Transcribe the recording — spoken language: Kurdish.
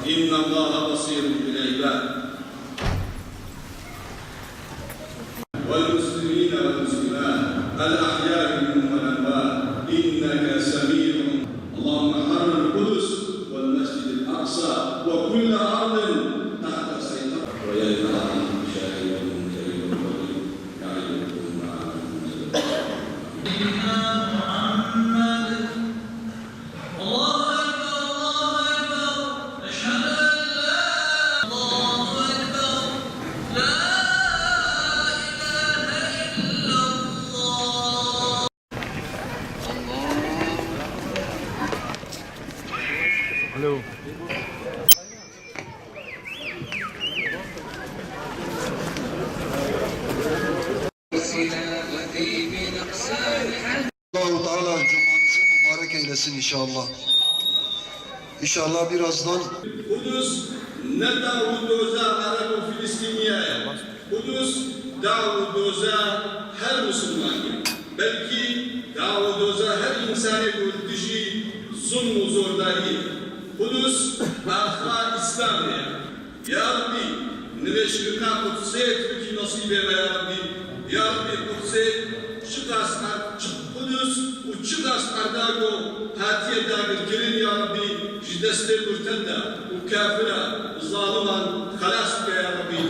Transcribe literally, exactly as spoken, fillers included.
إن الله بصير بالعباد. والمسلمين والمسلمات الأحياء منهم والأموات إنك سميع. اللهم حرر القدس والمسجد الأقصى وكل أرض تحت سيطرة ويا إلهي شاهد المنكر والبغي يعظكم لعلكم تذكرون. الله أكبر، الله أكبر، أشهد أن لا، الله أكبر، لا إله إلا الله. Alo. Allahu Teala cumanızı mübarek eylesin inşallah. İnşallah birazdan Qudus ne daw û doza Ereb û Filistîniya ye. Qudus daw û doza her Misilman ye. Belkî daw û doza her însanê ku li dijî zulm û zordariyê ye. Qudus axa Îslamê ye. Ya Rebbî, nivêjkirina Qudsê tu bikî nesîbê me ya Rebbî. Ya Rebbî, Qudsê çiqas erd, çi Qudus û çiqas erda ku hatiye dagirkirin ya Rebbî, ji destê murteda û kafira û zaliman xelas bike ya Rebbî.